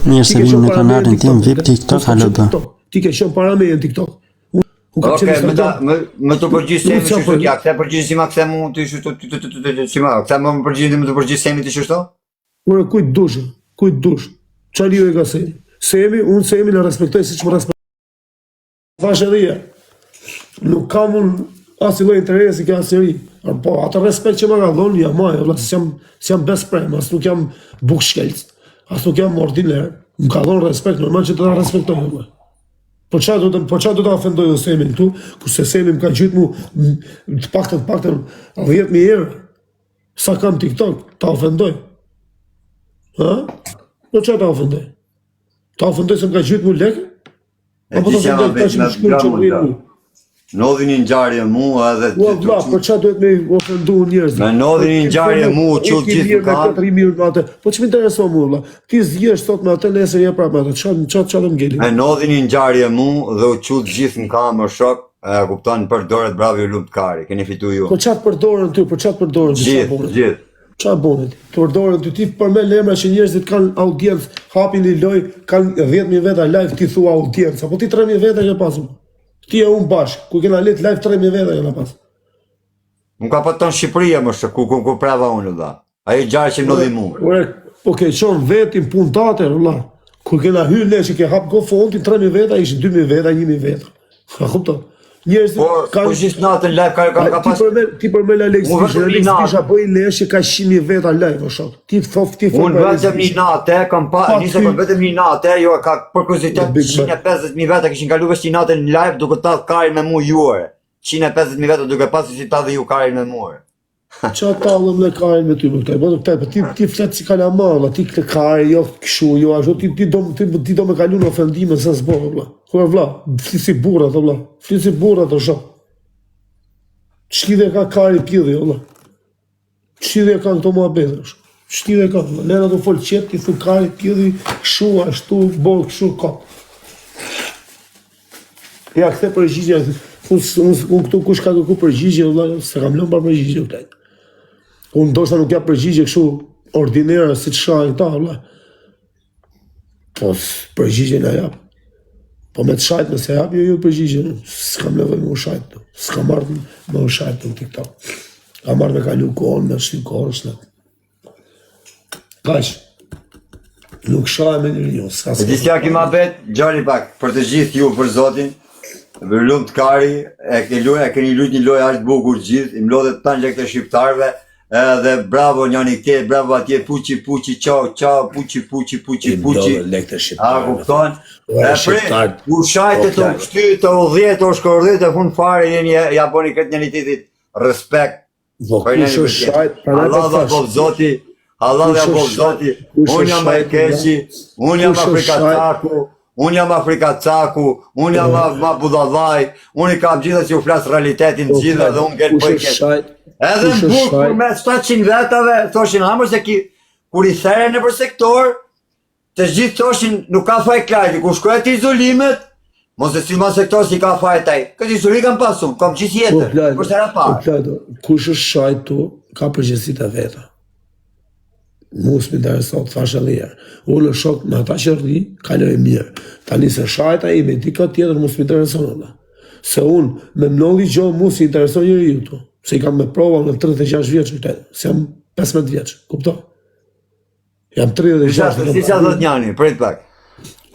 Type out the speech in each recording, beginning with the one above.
Mirë Ti se ke vini qenë në para meje në kanalin tim TikTok, VIP unë TikTok s'kam qenë HLB. TikTok. Ti ke qenë para meje në TikTok. Unë kam qenë Okej, më ta Instagram. më më të përgjigj Unë Semi s'jam kështu për ja, kthe përgjigj si ma kthe mu ti kështu ti ti ti ti ti si ma, kthe më përgjigj më të përgjigj Semi ti kështu? Ore kujt dush, kujt dush. Çfarë lidhje ka Semi? Semi, unë Semin e respektoj siç më respekton. Thash edhe je. Nuk kam unë asnjë lloj interesi ke asnjëri. Po atë respekt që më ka dhënë, ja maj, vëlla, se s'jam s'jam best friend, as nuk jam bukshkelc, as nuk jam ordiner. Më ka dhënë respekt, normal që të ta respektoj vëlla. Po çfarë do të po çfarë do ta ofendoj unë Semin këtu, kurse Semi më ka gjyt mu të paktën të paktën 10000 herë. Sa kam TikTok, ta ofendoj. Ha? Po çfarë ta ofendoj? Ta ofendoj se më ka gjyt mu lekë? E Apo di të që jam ofendoj vetë këta që me më shkruajnë që gramën rrinë da. mu. Ndodhi një ngjarje mu edhe Ua ti vlla, për çfarë duhet me ofendu njerëzit? Me ndodhi një ngjarje mu, u çu Ti gjithë mirë me në këtë, rri mirë me atë. Po ç'më intereson mua vlla? Ti zgjesh sot me atë, nesër je prapë me atë. Çfarë çfarë çfarë do ngeli? Me ndodhi një ngjarje mu dhe u çu gjithë në kamë shok, e kupton përdoret bravo ju lumt kari, keni fitu ju. Po çfarë përdoren ty? Për çfarë përdoren ty? Çfarë Gjithë, bënë? gjithë. Çfarë bënë ti? Të përdoren ty ti përmend emra që njerëzit kanë audiencë, hapin një lojë, kanë 10000 veta live, ti thua audiencë, apo ti 3000 veta ke pasur. Ti e unë bashkë, ku kena let live 3000 veta kena pas. Nuk ka pa tonë Shqipëria më shë, ku, ku, ku prava unë vlla. Ajo ngjarje që më ndodhi mu. Ore, po ke qenë vetin punë tate, vlla. Kur kena hyrë ne që ke hap GoFundin, 3000 veta ishin 2000 veta, 1000 veta. A kupton? Njerëzit Po, po gjithë natën live ka ka, ka Ti pas përmend ti përmend Alex Unë Visha, vetëm një Alex natë. Visha bëj lesh që ka 100.000 veta live, o shok. Ti thof ti thof Unë për Alex vetëm një Visha. natë, kam pa, Pa një ty. sekond, vetëm një natë, jo, ka për kuriozitet, Big Man. 150.000 veta kishin kalu veç një natë në live duke tallë karin me mu juare. 150.000 veta duke pasur si tallë ju karin me mua. Qa tallëm ne karin me ty më këtej, po këtej, po ti ti flet si kalama, vlla, ti këtë kari, jo kështu, jo ashtu, ti ti do ti, ti do me kalu në ofendime se s'bo, vlla. Ku e vlla, flit si burra, vlla. Flit si burra të shoh. Ç'lidhje ka kari pidhi, vlla. Ç'lidhje ka këto muhabete, kështu. Ç'lidhje ka, vlla. Lena të fol qetë, ti thu kari pidhi, kështu, ashtu, bo, kështu, kot. Ja, kthe përgjigje, unë unë unë këtu kush ka kërku përgjigje, vlla, s'e kam lënë pa përgjigje këtej. Unë ndoshta nuk jap përgjigje kështu ordinere si të shahin këta, vlla. Po s- përgjigje na jap. Po me të shajt nëse jap jo jo përgjigje, s'kam nevojë me u shajt. S'kam marrë me u shajt në TikTok. Kam marrë me kalu kohën, me shty kohën, s'na. Kaq. Nuk shaj me njëri, jo, s'ka E di si ja ki ma bet, gjani pak, për të gjithë ju, për zotin, Vë lumt kari, e, ke lu, e keni lujt një lojë aq të bukur gjithë, i mlodhet tan lekët e shqiptarëve, edhe bravo njani ke, bravo atje, puqi, puqi, ciao, ciao, puqi, puqi, puqi, I puqi. mblodhën lekët e A shqiptarëve. kupton? Ore, E pre, shqiptarët. u shajte O, të plak. u kështy, të u dhjetë, u shkordhit, e fund fare jeni, ja boni këtë njëri tjetrit respekt. Po Për kush njëri është për tjetrin. shajt, prandaj Allah po dhe thash. bov zoti, Allah Kush dhe është bov shajt- zoti, kush unë është jam ma i shajt, keqi, unë jam Kush është Afrika shajt? caku, unë jam Afrika caku, unë jam ma, ma budallaj, unë i kam gjitha që u flas realitetin Po, gjitha dhe unë ngel Kush po i është keq. shajt? Edhe kush në është burg shajt? kur me 700 vetave, thoshin hamër se ki, kur i there në për sektor, të gjithë thoshin nuk ka faj Klajdi, kur shkoj aty izolimet, mos e si ma sektor si ka faj taj. Këtë izolim kam pasur, kam gjithë Po jetën, Klajdo, për sera po parë. Klajdo, kush është shajt tu, ka përgjegjësitë e veta. Mu s'mi intereson, të thash edhe herë. Unë në shok me ata që rri, kaloj mirë. Tani se shajt ai me dikë tjetër mu s'mi intereson valla. Se unë me mnolli gjë mu s'i intereson njeriu tu. Se i kam me prova në 36 vjeç këtë, se jam 15 vjeç, kupton? Jam 36. Si ça thot njani, prit pak.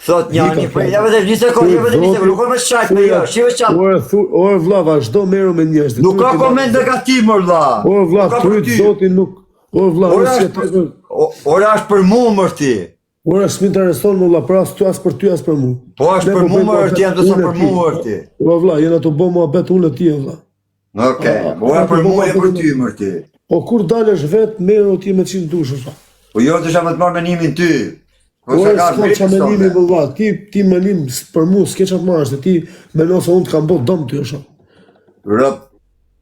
Thot njani, Nika, prit, ja vetëm një sekond, ja vetëm një sekond, nuk ka më shajt me jo, shive çap. Ore, thu, ore vlla, vazhdo merru me njerëzit. Nuk ka koment negativ mor vlla. Ore vlla, Nuk ka për tryt ty. zotin nuk. Ore vlla, Ora unë si është për, o- ora është për mu mër ti. Ore, s'mi intereson më vlla, për as ty, as për ty, as për mu. Po është Ne për po mu bëjmë mër ti, jam të unë sa e për ti. mu mër ti. Ore vlla, jena të bë muhabet unë e ti e vlla. Okej, A, po a, e për a, mu a, e për ty mër ti. Po kur dalësh vet, merru ti me çin dush vlla. Po jo desha më të marr menimin ty. Po Ore, sa ka s'ka grip ça menimi sonte. më vlla, ti ti menim s- për mu s'ke çfarë të marrësh, se ti mendon se unë të kam bë dëm ty është. Rëp,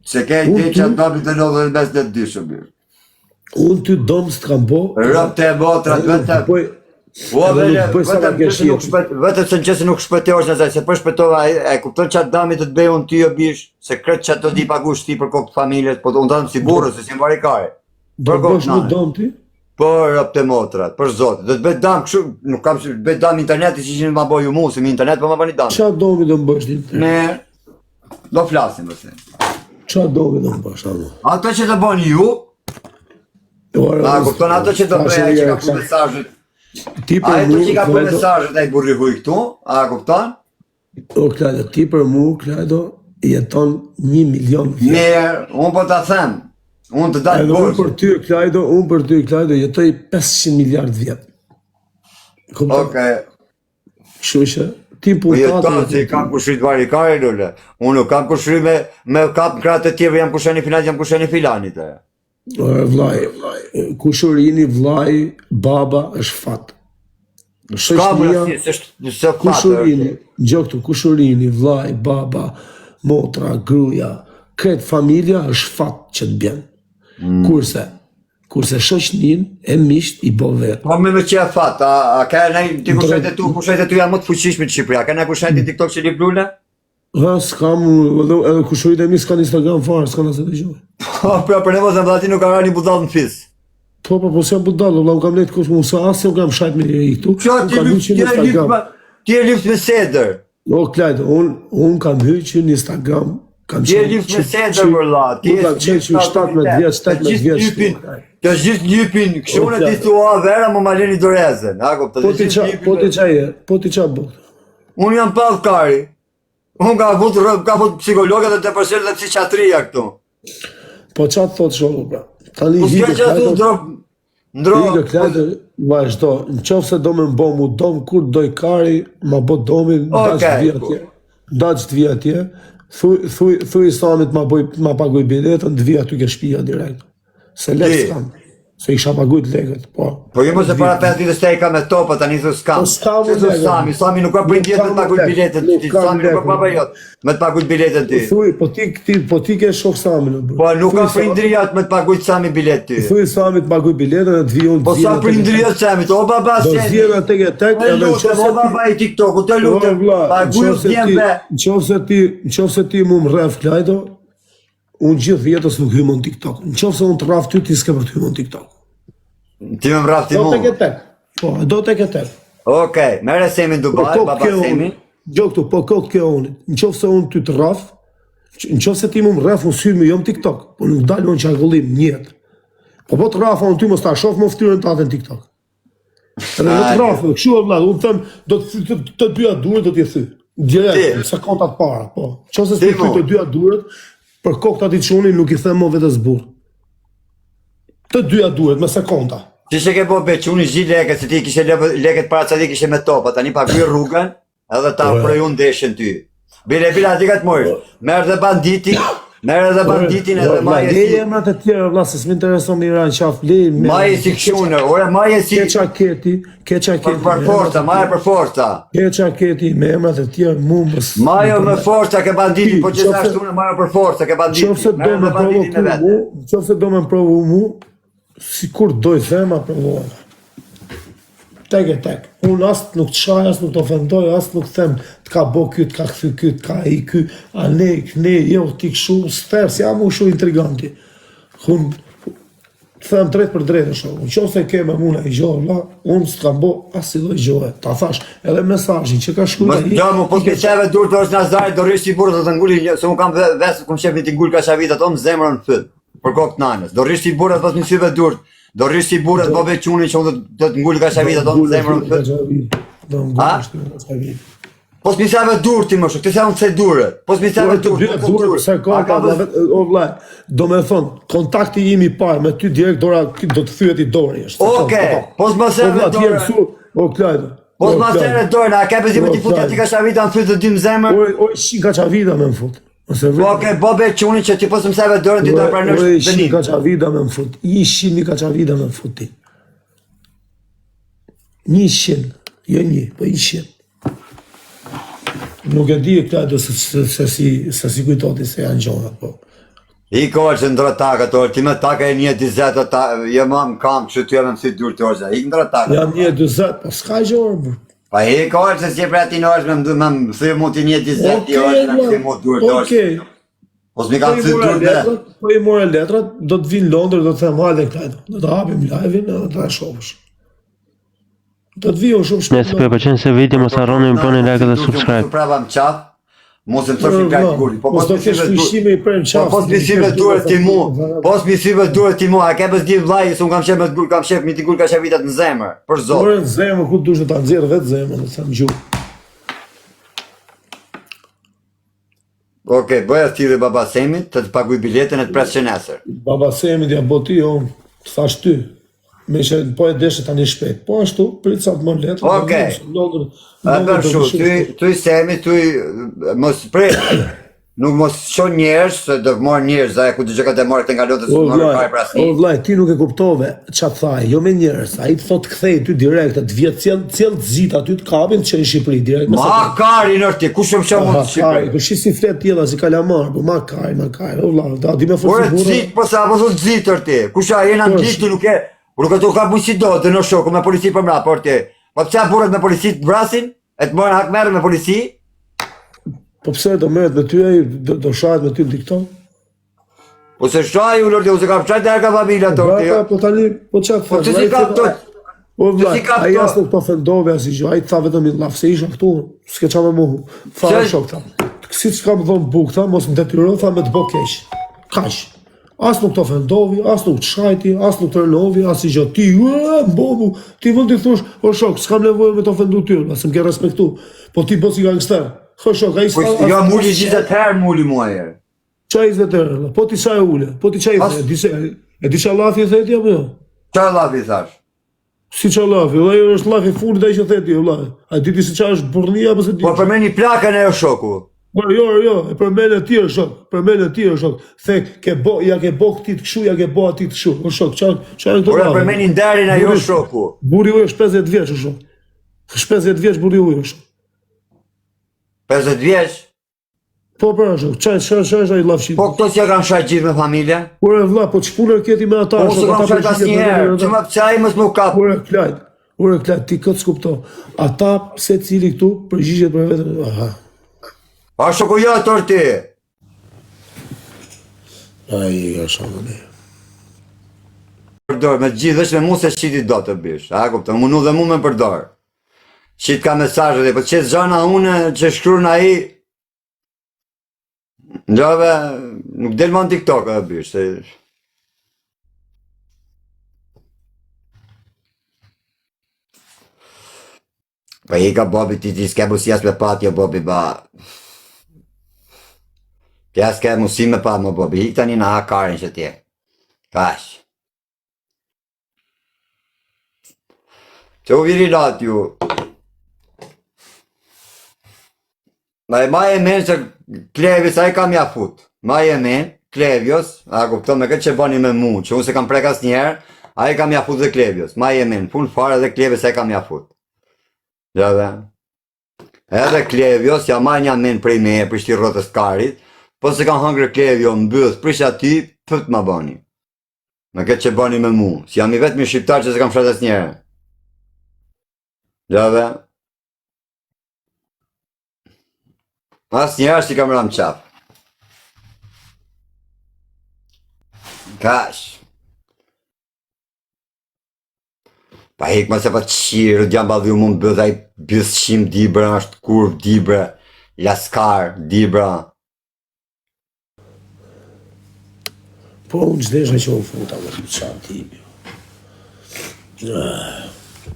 se ke Unë ide ty- që atë të 95 në 2 shumë. Unë ty dëm s'të kam bë. Rëp të e motra, Edhe nuk vetëm bëj- Po Edhe vele, nuk bëj sa vetëm ta kesh nëse nuk jetë. shpët, vetëm se nëse nuk shpëtohesh në zaj, se po shpëtova, e, e kupton çfarë dami të të bëj unë ty o bish, se kret çfarë do ti paguash ti për kokë të familjes, po unë them si burrë, se si mbarikare. Do Për kokë bësh mu nane. dëm ti? Për robt e motrat, për zotin. Do të bëj dam kështu, nuk kam që bëj dam interneti që që ma bëj ju mu, se me internet po ma bëni dam. Qa domi do më bësh ti? Ne do flasim mëse. Qa domi do më bësh apo? Ato që të bëni ju, Ora, a kupton ato që të bëj ai që ka pu mesazhet. Ti për Ai mu, që ka pu Klajdo, mesazhet ai burri huj këtu, a kupton? o Klajdo, ti për mu, Klajdo, jeton një milion vjet. Mirë, unë po ta them. Unë të dal Edhe unë borxh. për ty, Klajdo, unë për ty, Klajdo, jetoj 500 miliard vjet. Kupton? Okej. Kështu që ti Po jeton puntatë se i kam kushrit varikare lule. Unë nuk kam kushri me me kap në krah të tjerëve, jam kusheni filanit, jam kusheni filanit. e. Ore vllai, kushurini vllai, baba është fat. Ka më Shoqëria, si, s'është s'është fat. kushurini, gjë këtu, kushurini, vllai, baba, motra, gruaja, krejt familja është fat që të bjen. Mm. Kurse, kurse shoqënin e miqt i bë vetë. Po më më që fat, a, a ka ne ti kushet e tu, kushet e tu janë më të fuqishme në Shqipëri. A ka na kushet i TikTok që lip lule? Ha, s'kam, edhe, edhe kushurit e mi s'kan Instagram fare, s'kan asnjë gjë. Po, pra për ne mos e vllati nuk ka rënë një budall në fis. Po, po, po, s'jam budall, vëlla, unë kam lejt kush, unë sa as nuk kam shajt me njeri këtu. Qa Unë ti kam lyp, hyrë ti në e lyp, Instagram. me- ti e lyp me sedër. O, Klajdo, unë un kam hyrë që në Instagram, kam Ti e qenë lyp me që- sedër që- vëlla, ti Unë e kam qenë që 17 vjeç, 17 vjeç. Lypin, të gjithë lypin, kështu O, unë ti Klajdo. thua vera më ma leni dorezën, a kupton? Po Të ti gjithë qa, lypin- po ti qa je, po ti qa bë? Unë jam pa kari. Unë ka fut rrëb, ka fut psikologe dhe depresion dhe psikiatria këtu. Po qa të thotë shoku pra? Tani Po s'ka hike që aty Klajdo, ndro ndro. hike Klajdo, vazhdo. Në qoftë se do me më bo mu dom, kur doj kari, ma bo domin, daç Okej, të vi atje. Daç të vi atje. Thuj, thuj, thuj Samit ma boj, ma paguj biletën, të vi aty ke shtëpia direkt. Se lekë Ti. s'kam. Se isha pagujt lekët, po. Po jo mos e para 5 ditësh te i ka me topa tani thu s'kam. Po s'kam Se thu unë lekë. Sami, Sami nuk ka Nuk për ndjet kam me të paguj lekë, biletën nuk ti, kam Sami nuk ka lekë, baba unë. jot me të paguj biletën ti. Thuj, po ti ti po ti ke shok Samin, o bro. Po nuk Thuj ka Sa- prindëriat me të paguj Sami bilet ty. Thuj Samit paguj biletën dhe të vi unë Po të vi sa në tek e tek. prindëriat Samit, o baba Do Sami. vjen atë tek e tek Të edhe në lutem, qoftë o se ti baba i TikTokut, të O lutem. vlla, në Paguj qoftë se ti, djemve. në qoftë se ti, në qoftë se ti mu më rref Klajdo, unë gjithë jetës nuk hyj më në TikTok. Në qoftë se unë të rraf ty, ti s'ke për të hyrë më në TikTok. Ti më mraf ti Do mu. tek e tek. Po, do tek e tek. Okej, merre Semin Po Dubai, kokë baba kjo Semi. unë, gjë këtu, po kokë kjo unë. Në qoftë se unë ty të rraf, në qoftë se ti mu më rref, unë sy më jo në TikTok, po nuk dal më në qarkullim në jetë. Po po të rrafa unë ty mos ta shoh më fytyrën tate në TikTok. Edhe do të A, rrafë, kështu o vlla, unë them do të thy të, të dyja duart do t'i thy. Direkt, Ti. në sekondat para, po. Nëse Ti s'ti thy mu. të dyja duart, për kokë ta ti çuni nuk i them më vetes burr. Të dyja duhet me sekonda. Ti që ke bo be, çuni zhi lekët, se ti kishe lëvë- lekët para ca ditë kishe me topa, tani paguaj rrugën edhe ta Ore. ofroj unë ndeshjen ty. Bile bile aty ka të morish. Merr dhe banditin, merr edhe banditin edhe Vlla, maje le si emrat e tjera vlla, se s'më intereson më Iran qaf, le me- maje si këshunë, ore maje si Ke qa keti, ke qa për, keti. për forca, maje për forca. Ke qa keti me emrat e tjerë mu mos. Majo me forca ke banditin, Ti, po që qofse- sa ashtu në majo për forca ke banditin. Qofse do Merr me edhe banditin provoku me vete. mu, qofse do me provu mu, sikur doj thema provohem. Tek e tek. Unë as nuk të shaj, as nuk të ofendoj, as nuk them të ka bo ky, të ka kthy ky, të ka i ky, a ne, ne, jo, ti kështu, s'them, si jam unë kështu intriganti. Unë them drejt për drejt është. Në qoftë se ke me mua një gjë, vlla, unë s'kam bo asnjë lloj gjëje. Ta thash, edhe mesazhin që ka shkruar Mos jo, mu po të dur të është Nazari, do rrish si burrë do të nguli, se un kam ve- vesë ku më shefin të ngul kashavit ato në zemrën në fyt. Për kokë të nanës. Do rrish si burrë pas më syve durt. Do rrish si burrë të bëve çunin që unë do do të ngul kashavit ato në zemrën në fyt. Do A? ngulesh ti kashavit. Po s'mi save dur ti më shumë, ti sa unë se durët. Po s'mi save Të dur, dyja po duhet pse ka A ka ka vlla, vës- vet- o vlla, do me thonë, kontakti im i parë me ty direkt dora do të thyet i dori është. Okej, po s'ma Po save vlla, ti je dorën. mësu, o Klajdo. Po o, s'ma Klajdo. save dorën, a ka besim O, ti futja Klajdo. ti kashavita në fyt të dy në zemër? Oj, oj, shi kaçavida me më fut. Ose Po okej, bobe çunin që ti po s'më save dorën ti do pranosh Oj, shi dënim. kaçavida me më fut. 100 kaçavida me më fut ti. 100, jo një, po 100. Nuk e di Klajdo se, se, se, si, se si kujtoti se janë gjonat, po. I ka që ndro taka të orë, ti me taka e një 20 o ta, jo ma më kam që ty jam si dur të orë, ik ndro taka. Jam një 40, po s'ka gjë orë, bro. Pa i ka që si për aty në orë, me më më thy mu ti një 20 ti orë, me më thy mu dur të orë. Okej. Mos mi Po kanë i thy mora duart me. letrat, po i mora letrat, do të vi në Londër, do të them hajde Klajdo, do të hapim live-in edhe do ta shohësh. Do të vi unë shumë shpejt. Nëse po ju pëlqen se video mos harroni të bëni like dhe subscribe. Prapa më qaf. Mos e thoshin Vlla, Klajt Guri. Po mos po do kesh fuqi me i prem Po qafë. po mi syve duhet ti mu. Po mi syve duhet ti mu. A ke pas di vllai se un kam qef me gur, kam qef mi ti gur ka qef vitat në zemër. Për zot. Ore në zemër, ku dush të ta nxjerr vetë zemrën, do të them gjuhë. Okej, bëja thirrje baba Semit, të të paguaj biletën e të pres që nesër. Baba Semit ja bo ti, jo, të thash ty. Me që po e deshe tani shpejt. Po ashtu, prit sa të më letër. Okej. do të Londër, E Londër bën do të shu, shumë ty, shpejt. ty Semi, ty mos prit. Nuk mos shon njerëz, se do të marr njerëz, aja ku dëgjoj ka të marrë këtë nga Londra, O s'u marrë vllai, fare për o asnjë. vllai, ti nuk e kuptove ç'a tha, ai, jo me njerëz, ai të thotë kthej ty direkt, të vjet sjell sjell të zit aty të kapin të çojnë në Shqipëri direkt. Ma karin është ti, kush më shon mund Aha, të Shqipëri? kari, po shi si flet tjella si kalamar, po ma kari, ma kari, o vlla, da di me Ore forcë burra. zit, po sa apo thot zit është ti. Kush a jena Po, në ti nuk e Nuk e tu ka bujë si do, dëno shoku me polici për mrapa, or ti. Po pse burrat me polici të vrasin? E të marrin hak merren me polici? Po pse do merret me ty ai, do, do shahet me ty në TikTok? Po se shaj u lorti, ose ka shaj të ka familja të orti. Brata, po tani, po ç'a Po thon? pse si ka këto? Po vlla, si ka ai këto? as nuk po ofendove as gjë, ai tha vetëm i llaf se isha këtu, s'ke çfarë më mohu. Tha Pse- shok tha. Si s'kam dhon buk, tha, mos më detyro, tha me të bë keq. Kaq. As nuk të ofendovi, as nuk të shajti, as nuk të rënovi, as i gjë. Ti, ua, mbomu, ti vend i thosh, o shok, s'kam nevojë me të ofendu ty, as më ke respektu. Po ti bë si gangster. O shok, ai Po s'ka. jo muli 20 herë muli mua herë. Çaj 20 herë, vlla. Po ti sa e ule, po ti çaj i As- the, di se e di çfarë llafi i the ti apo jo? Çfarë llafi thash? Si çfarë llafi? Vlla, ajo është llafi i fundit ai që the ti, vlla. A di ti se çfarë është burrnia apo se di? Po përmeni plakën e shoku. Po jo, jo, e përmend ti o shok, përmend ti o shok. The ke bo, ja ke bo këtij të kështu, ja ke bo atij të kështu. O shok, çfarë çfarë këto Ore llafe? përmeni nderin ajo Burri- shoku. Burri uj është 50 vjeç o shok. Është 50 vjeç burri uj është. 50 vjeç. Po pra shok, çfarë çfarë çfarë është ai llafshi? Po këto që kanë shaj gjithë me familje? Ore vlla, po ç'punë ke ti me ata? Po shok, s'u kam ata shajt përgjigjet asnjëherë. me Që më pse ai mos më kap. Ore Klajt, ore Klajt, ti këtë s'kupto. Ata se cili këtu përgjigjet për veten. Aha. A shoku jo ator ti. Ai ka shokun. Përdor me të gjithë veç me mu se shiti do të bish. A kupton? Munu dhe mu me përdor. Shit ka mesazhe dhe po që zgjana unë që shkruan ai Njave, nuk del më në TikTok e bish, se Po i ka Bobi ti ti s'ke mundësi as me pa ti o Bobi ba. Ti as ke mundësi me pa më Bobi, ik tani në ha karin që ti. Kaq. Që u viri lat ju. Ma e ma e men se Klevis ai kam ja fut. Ma e men, Klevios, a kupton me këtë që bani me mu, që unë se kam prek asnjëherë, ai kam ja fut dhe Klevios. Ma e men, fund fare dhe Klevis ai kam ja fut. Ja dhe. Edhe Klevios, ja ma një men prej me, për shti rrotës karit, po se kam hëngër Klevio mbyth, prish aty, pët ma bani. Me këtë që bani me mu, si jam i vetmi shqiptar që se kam fshat asnjëherë. Ja dhe. Asnjëherë si kam ramë qafë. Kaq. Pa hik ma se pa të qirë, djam ba dhe ju mund bëdh, ai byth qim dibra, është kurv dibra, laskar dibra. Po unë çdesha që u futa, më të çan tipi. Ah,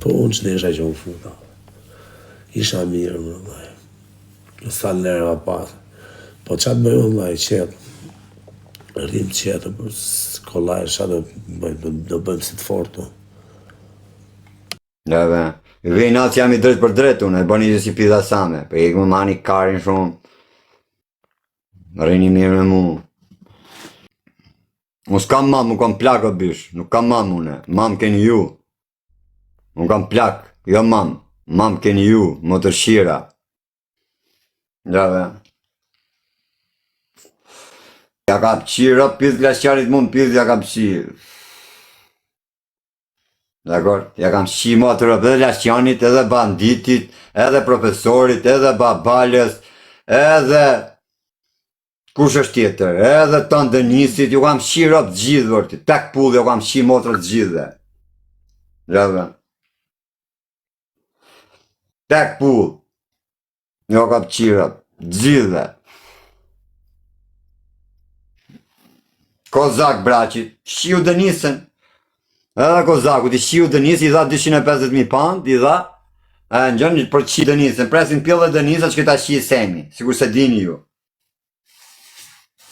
Po unë çdesha që u futa. Isha mirë, më vllai. Sa nerva pas. Po ç'a të bëj unë vllai, qetë. Rrim qetë, por kollaj, ç'a do bëjmë, do, do bëjmë si të fortë. Ja dhe. Vej natë jam i drejt për drejt unë, e bëni si pidha same. Po ik më mani karin shumë. Rrini mirë me mu. Unë s'kam mam, unë kam plak o bish. Nuk kam mam une. Mam keni ju. Unë kam plak, jo mam. Mam keni ju, më të shira. Ja dhe. Ja ka qira, pidh lasqarit mund pidh, ja kam qirë. Dakor, ja kam shi motrë edhe Lasqanit, edhe banditit, edhe profesorit, edhe babalës, edhe... Kush është tjetër? Edhe të Denisit, ju kam qi rob të gjithë vërti, tek pull ju kam qi motrët të gjithëve. Gjave. Tek pull. Ju kam qi rob të gjithëve. Kozak Braçit, shiu Denisën. Edhe Kozakut, i shiu Denisën, i dha 250.000 pound, i dha, e në gjënë, për të shi Denisën, presin pjellë Denisa që këta shi Semi, sikur se dini ju.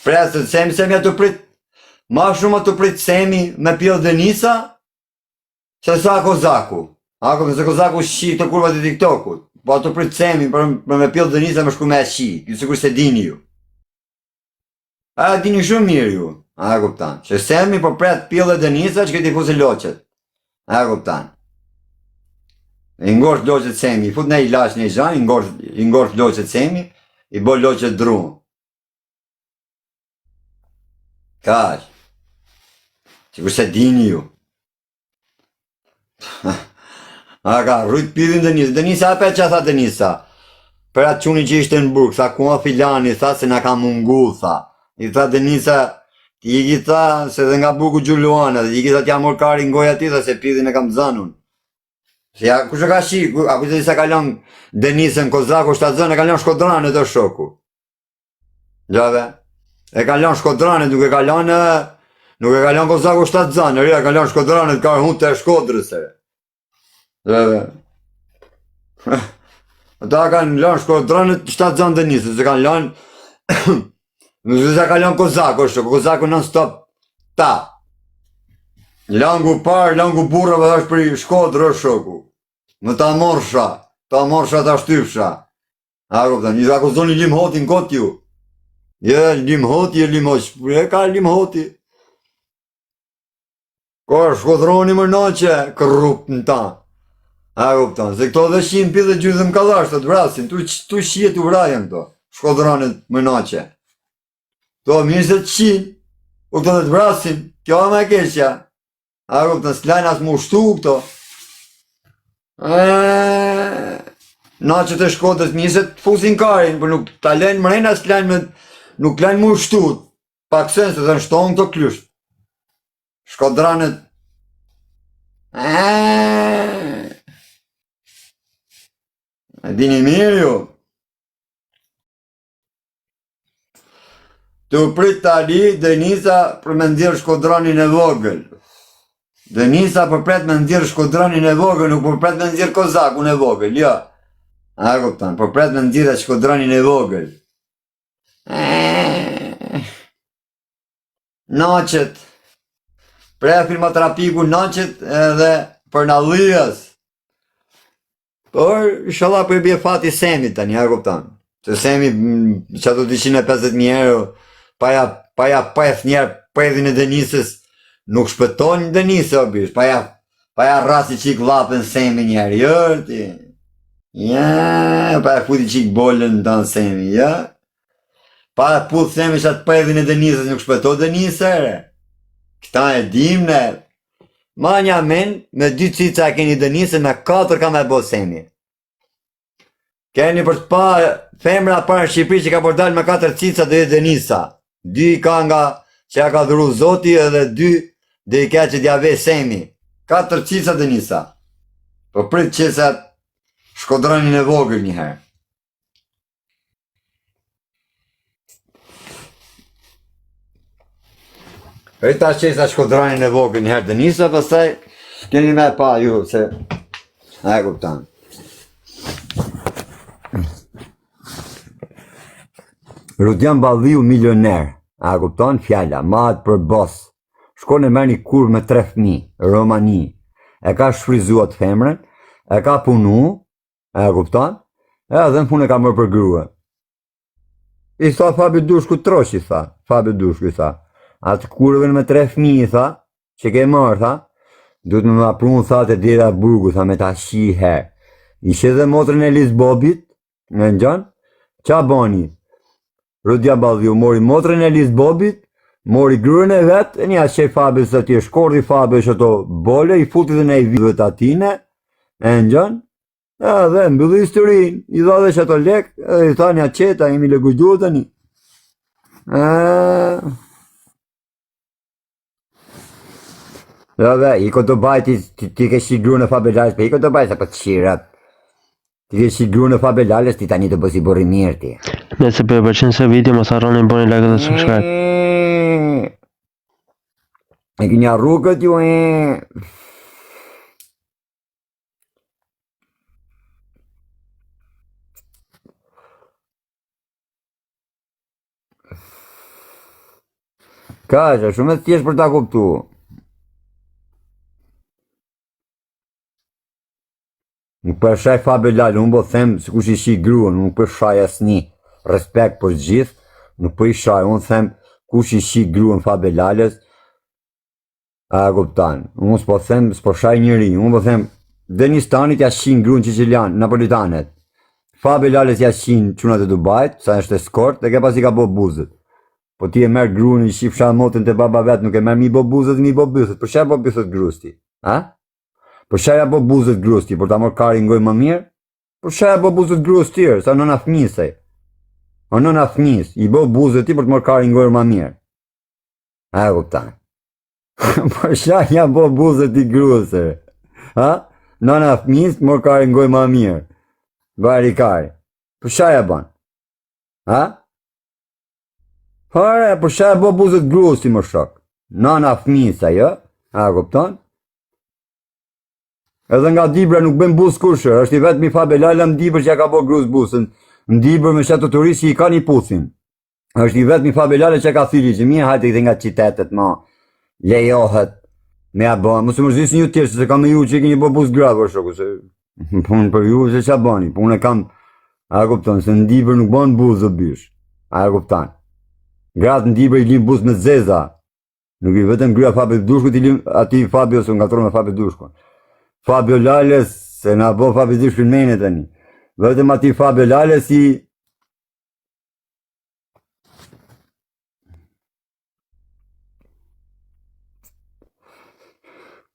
Presin Semi, Semi atë prit, ma shumë atë prit Semi me pjellë Denisa, se sa Kozaku. A ko, se Kozaku shi të kurvat e TikTokut, po atë prit Semi për, për me pjellë Denisa me shku me shi, ju sikur se dini ju. A dini shumë mirë ju, a e kupton. Që Semi po pret pjellë Denisa që këti fusi loqet. A e kupton. I ngosht loqet Semi, i fut në ilaç në gjan, i ngosht, i ngosht loqet Semi, i bo loqet dru. Kaq. Sikur se dini ju. A ka rrujt pidhin Denisa, Denisa apet që tha Denisa. Për atë çunin që ishte në burg, tha ku a filani, tha se na ka mungu, tha. I tha Denisa, ti i tha se dhe nga burgu Gjuluana, dhe i tha t'ja mor kari ngoja ti, tha se pidhin e kam zanun. Se ja, kush e ka shi, a kush e di sa ka lënë Denisën Kozaku shtatzënë, e ka lënë Shkodranët o shoku. Gjave, e ka lënë Shkodranët, nuk e ka lënë, nuk e ka lënë Kozaku shtatzënë, e ka lënë Shkodranët, ka hunë të Shkodrës, e. Gjave. Ata kanë lënë Shkodranët shtatzënë Denisën, se kanë lënë, nuk se ka lënë Kozaku, shoku, Kozaku non stop, ta. Langu parë, langu burrave është për Shkodrë, shoku. Më ta morsha, ta morsha ta shtypsha. A kupton, ju akuzoni Lim Hotin kot ju. Je Lim Hoti, je Lim Hoti, e ka Lim Hoti. Ko shkodroni më noqe, kërrup në ta. A kupton, se këto dhe shinë pi dhe gjyzëm kallash të të vrasin, tu, tu shije tu vrajën këto, shkodronit më noqe. Këto mirë se të shinë, po këto dhe të vrasin, kjo e më e keqja. A kupton, s'lajnë as mu shtu këto. Naqet e Shkodrës mirë se të fusin karin, por nuk ta lënë mrena, s'lajnë me, nuk lajnë mu shtu. Pak sen se thënë shtonë këto klysht. Shkodranët. E dini mirë ju. Tu prit tani Denisa për me nxjerr shkodranin e vogël. Denisa po pret me nxjerr shkodranin e vogël, nuk po pret me nxjerr kozakun e vogël, jo. A e kupton, po pret me nxjerr shkodranin e vogël. Naqet. Prefin ma trafiku naqet edhe për nallias. Por, inshallah po i bie fati Semit tani, a kupton. Se Semi mm, që ato 250.000 euro, pa ja, pa ja peth njerë pedhin e Denisës, nuk shpëton Denisa, o bish, pa ja, pa ja rrasi qik llapën Semi njerë, jo, ti. Ja, pa ja futi qik bolën në tanë Semi, ja. Pa e puth Semi që atë pedhin e Denisës, nuk shpëton Denisa, re. Këta e dim ne, Manja men, me dy cica e keni Denisën, me katër ka me bo Semi. Keni për të pa femra para në Shqipëri që ka për dalë me katër cica do jetë Denisa. Dy i ka nga që ja ka dhuru Zoti edhe dy do i ka që t'ja ve Semi. Katër cica Denisa. Po prit që se shkodranin e vogël njëherë. Prit ta qesa shkodranin e vogël një herë Denisa, pastaj keni me pa ju se a e kupton. Rudian Balliu milioner, a e kupton fjala, mahet për boss. Shkon e merr një kurvë me tre fëmijë, Romani. E ka shfrytzu atë femrën, e ka punu, A e kupton? Edhe në fund e ka marrë për grua. I tha Fabi Dushku trosh, i tha. Fabi Dushku i tha. Atë kurvën me tre fëmijë, i tha, që ke marrë, tha, duhet me ma prun, tha, te dera burgu, tha, me ta shi herë. I qe dhe motrën e Lis Bobit, në ngjan, qa bani? Rudian Balliu mori motrën e Lis Bobit, mori gruan e vet, e një qe Fabis atje, shkorri Fabis ato bole, i futi dhe në i vidhet atine, e ngjan, edhe mbylli historinë, i dha dhe që ato lek, edhe i tha një qeta, jemi lekuidu tani. Jo dhe, iko Dubai ti, ti, ti ke shi gruan e Fabio Lalës, po iko Dubai se po të shirat. Ti ke shi gruan e Fabio Lalës, ti tani të bësh si burri mirë ti. Nëse po ju pëlqen se video, mos harroni bëni like dhe subscribe. E keni harru këtë ju e. Ka, është shumë e thjeshtë për ta kuptu. Nuk po e shaj Fabio Lalën, unë po them se kush i shi gruan, unë nuk po e shaj asnjë. Respekt për gjithë, nuk po i shaj, unë them kush i shi gruan Fabio Lalës, a e kupton. Unë s'po them, s'po shaj njeri, unë po them Denis Tanit ja shin gruan Çiçilian, Napolitanet. Fabio Lalës ja shin çunat e Dubait, sa është eskort, dhe ke pasi ka bo buzët. Po ti e merr gruan i shifsha motin te baba vet, nuk e merr mi bo buzët, mi bo bythët. Për çfarë bo bythët gruas ti? A? Për çfarë ja bo buzët gruas ti, për ta marrë kari ngoj më mirë? Për çfarë ja bo buzët gruas ti, sa nëna fëmijës ai. O nëna fëmijës, i bo buzët ti për të marrë kari ngoj më mirë. A e kupton? Për çfarë ja bo buzët ti gruas e? Ha? Nëna fëmijës marrë kari ngoj më mirë. Bari kari. Për çfarë ja bën? Ha? Hare, për çfarë bo buzët gruas ti më shok? Nëna fëmijës ajo, a e kupton? Edhe nga Dibra nuk bën buzë kush, është i vetmi Fabio Lala në Dibër që ja ka bërë gruas buzën. Në Dibër me çato turistë që i kanë i puthin. Është i vetmi Fabio Lala që ka thyrë që mirë hajde këthe nga qytetet ma. Lejohet me ja bë. Mos u mërzisni ju tjerë se kam me ju që keni bërë buzë grave shoku se punë për ju se ç'a bëni. Po unë kam a e kupton se në Dibër nuk bën buzë bish. A e kupton? Gratë në Dibër i lin buzë me zeza. Nuk i vetëm gruaja Fabio Dushkut i lim atij Fabio se ngatërron me Fabio Dushkun. Fabio Lalës se na bë Fabio Dushkun mene tani. Vetëm atij Fabio Lalës i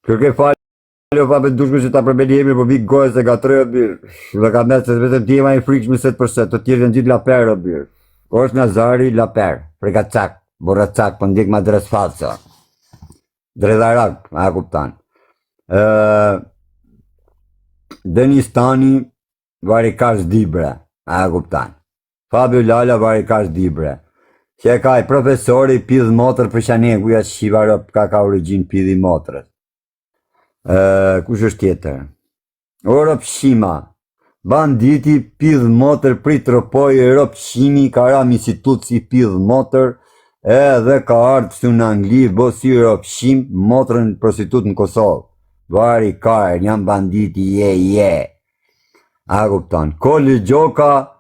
Kërkoj falje o Fabio Dushku që ta përmendi emrin, po vi gojë se gatroj o bir. Dhe ka mbet se vetëm ti je ma i frikshmi se të përse, të tjerë janë gjithë laper o bir. Osh Nazari laper, frikacak, burracak, po ndjek me adresë falso. Dredharak, a kupton. Ë Denis Tani varikash Dibre, a kupton. Fabio Lala varikash Dibre. Që e ka i profesori pidh motër për qanë kuja shivarop ka ka origjinë pidhi motrës. Ë kush është tjetër? O Ropshima, banditi pidh motër prej Tropoje Ropshimi ka ra institut si pidh motër edhe ka ardhë këtu në Angli bo si Ropshim motrën prostitut në Kosovë. Vari karë, jam banditi je je. A kupton? Koli Gjoka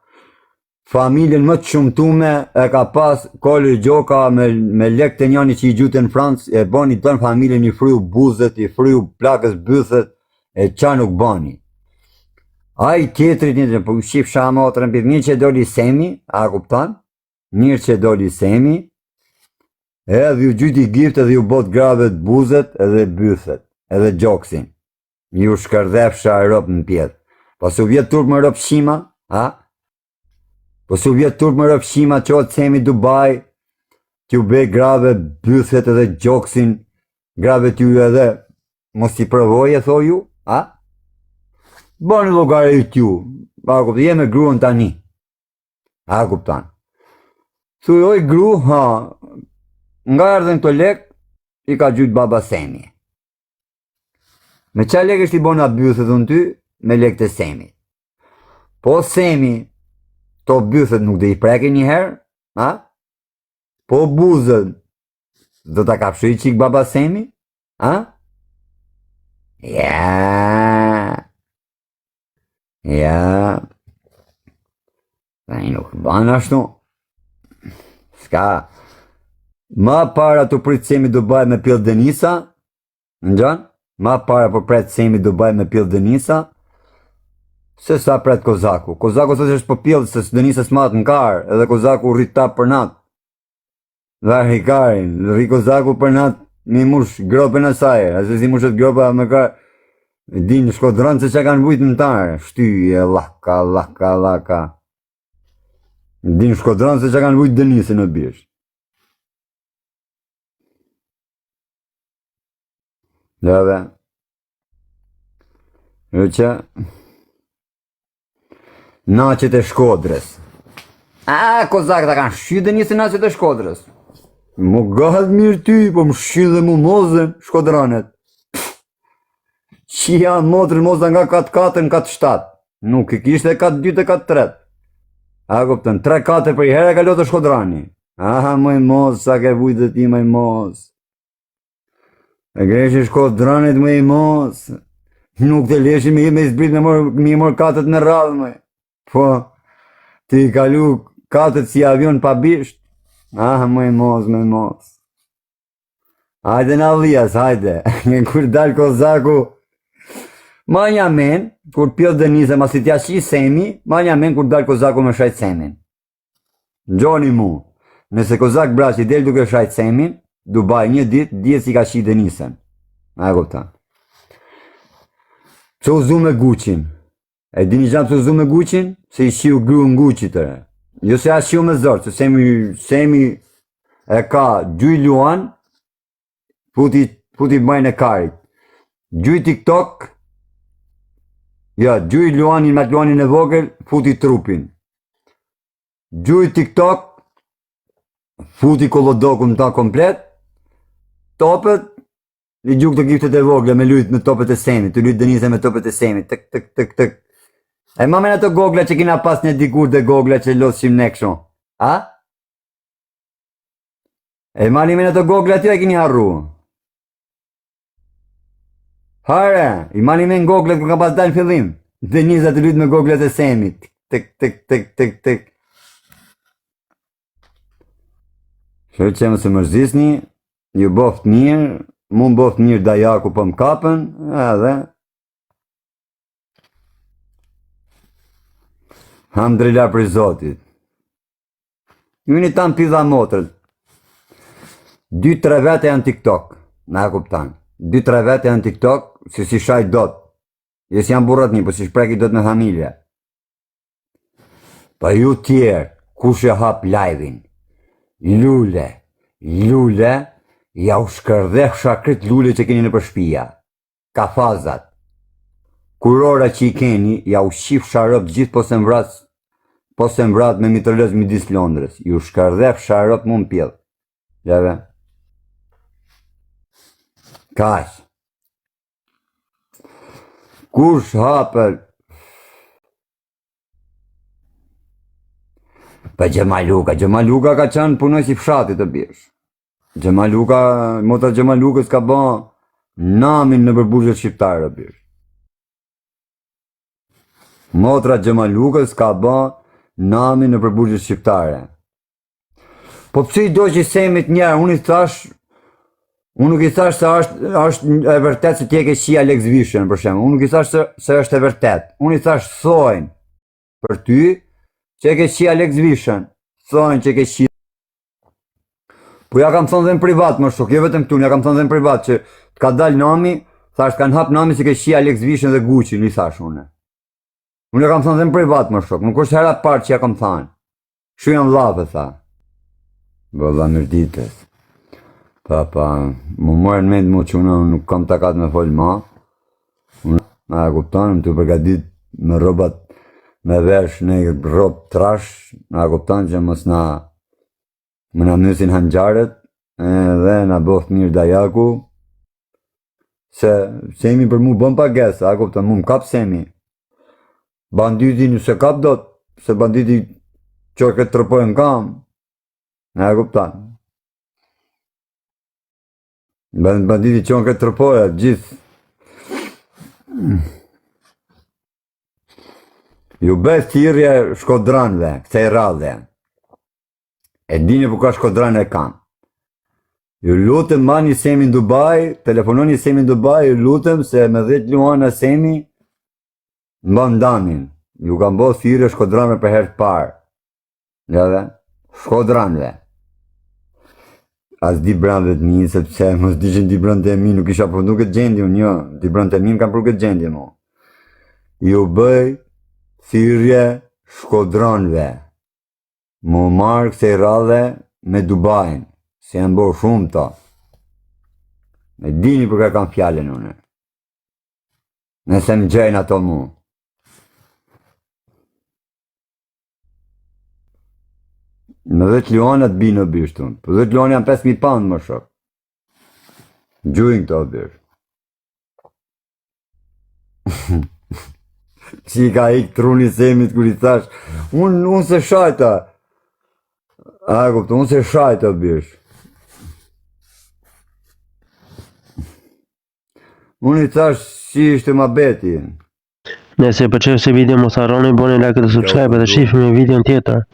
Familjen më të shumtume e ka pas Koli Gjoka me, me lek të njani që i gjute në Francë, e bani tënë familjen i fryu buzët, i fryu plakës bythët, e qa nuk bani. Ai tjetrit një të po shifsha motrën, për mirë që doli Semi, a kupton? Mirë që doli Semi, edhe ju gjyti gift edhe ju bot grave të buzët edhe bythët, edhe gjoksin. Ju shkërdhefsha rop në pjetë. Po s'u vjet turp më rop shima, ha? Po s'u vjet turp më rop shima, qohet Semi Dubai, t'ju be grave bythet edhe gjoksin, grave t'ju edhe, mos t'i provoje, tho ju, ha? Bëni llogarit ju, a kupton, je me gruan tani, a kupton. Thuj, oj gru, ha, nga erdhën këto lek, i ka gjyt baba Semi. Me qa lekë është i bona bythët unë ty, me lekë të Semit. Po Semi, to bythët nuk do i preke një herë, ha? Po buzët, do ta kafshoj çik baba Semi, ha? Ja, ja, Ai nuk ban ashtu. Ska. Ma para të prit Semi Dubai me pjell Denisa, Ngjan? Ma para po pret Semi Dubai me pjell Denisa, se sa pret Kozaku. Kozaku thotë se është po pjell se Denisa s'mat në kar, edhe Kozaku rri tap për natë. Dhe hikarin, rri Kozaku për natë, mi mush gropën e saj, a se si mushet gropa me kar, din shkodran se që kanë bujt në tarë, shtyje, laka, laka, laka. Din shkodran se që kanë bujt Denisën në bish. Leve. Jo që... Naqet e Shkodrës. A, kozak, ta kanë shqy dhe një se naqet e Shkodrës. Më gahet mirë ty, po më shqy dhe mu mozën, shkodranet. Qia motrën moza nga kat 4 në kat 7. Nuk i kishte kat 2 e kat 3. A kupton, 3 4 për i herë e ka lotë shkodrani. Aha, moj mos, sa ke vujtë dhe ti moj mos. E greshi shkodranit moj mos. Nuk të leshin me me zbrit me mor me mor katët në radhë më. Po ti kalu katët si avion pa bisht. Ah, moj mos, moj mos. Hajde na lias, hajde. Kur dal kozaku, Manja men, kur pjot dhe nise, masi t'ja qi semi, manja men kur dal kozaku me shajt semin. Ngjoni mu, nëse Kozak Braçi del duke shajt Semin, Dubai një ditë, dihet si ka qi Denisen. A e kupton. Pse u zu me Gucin? E dini gjanë pse u zu me Gucin? Se i qiu gruën Gucit e. Jo se a qiu me zor, se Semi, Semi e ka gjuj luan, futi, futi majën e karit. Gjuj TikTok, ja, gjuj luanin me atë luanin e vogël, futi trupin. Gjuj TikTok, futi kollodokun ta komplet, topet, i gju këto giftet e vogla me lujt me topet e semit, të lujt Denise me topet e semit, tek, tek, tek, tek. E ma men ato gogla që kina pas ne dikur dhe gogla që losshim ne kështu. A? E mani men ato gogla aty e kini harru. Hare, i mani men goglat kur ka pas dalë në fillim. Denisa të lujt me goglat e semit. Tek, tek, tek, tek, tek. Kështu që mos e mërzisni, ju boft mirë, mu më boft mirë dajaku po më kapën, edhe Hamdrila për Zotit. Ju një tanë pidha motrët. Dy, tre vete janë TikTok, na e kuptan. Dy, tre vete janë TikTok, se si shaj dot. Jo si janë burrat një, po si shpreki dot me familje. Pa ju tjerë, kush e hap live-in? Lule, lule, ja u shkërdhefsha krejt lule që keni nëpër shpia. Kafazat. Kurora që i keni, ja u qifsha robt gjithë po se mvrat, po se mvrat me mitraloz midis Londrës. Ju shkërdhefsha robt mu në pjellë. Jave. Kaq. Kush hapër Pa Xhemaluka, Xhemaluka ka qenë punoj si fshatit të bjesh. Xhemaluka, motra Xhemalukës ka ba namin nëpër burgjet shqiptare, bjesh. Motra Xhemalukës ka ba namin nëpër burgjet shqiptare. Po pse i dogji Semit njerë, unë i thash, unë nuk i thash se është, është e vërtet se ti e ke qi Alex Vishën, për shembull, unë nuk i thash se, se është e vërtet, unë i thash thojnë për ty, që e ke qi Alex Vishën, thojnë që e ke qi Po ja kam thënë dhe në privat më shok, jo vetëm këtu, ja kam thënë dhe në privat që të ka dal nami, thash të kanë hap nami se ke qi Alex Vishën dhe Gucci, i thash unë. Unë ja kam thënë dhe në privat më shok, nuk është hera parë që ja kam thënë. Kështu janë llafe, tha. Vëlla mirëditës. Pa, pa, më morën mend mu që unë nuk kam takat me fol ma. Unë, na e kupton, më të përgadit me rrobat me vesh në rrob trash, na e kupton që mos na më na mysin hanxharët, edhe na boft mirë dajaku, se Semi për mu bën pagesë, a kupton, mu më kap Semi. Banditi nuk se kap dot, se banditi që këtë tërpojnë kam, na e kupton. Banditi që këtë tërpojë, gjithë. Ju bëj thirrje shkodranëve, kësaj radhe. E dini po ka shkodran e kam. Ju lutem mbani Semin Dubai, telefononi Semin Dubai, ju lutem se me 10 luana Semi mban danin. Ju kam bo thirrje shkodranëve për herë të parë. Jave, shkodranëve. As dibranëve të mi, sepse mos dishin dibranët e mi, nuk isha për nuk e gjendje unë, jo, dibranët e mi më kanë për këtë gjendje mo. Ju bëj thirrje shkodranëve. Mu marrë kësaj radhe me Dubain, se janë bërë shumë ta. E dini për kë kam fjalën unë. Nëse më gjejnë ato mu. Në 10 luanat binë o bisht unë. Po 10 luan janë 5.000 pound më shok. Gjujnë këto o bish. Si i ka ik truni semit kur i thash, unë unë se shajta. A e kuptu, unë se shajta bish. Unë i thash si ishte ma beti. Nëse ju pëlqeu si video mos harroni bëni like dhe subscribe dhe shihemi në videon tjetër.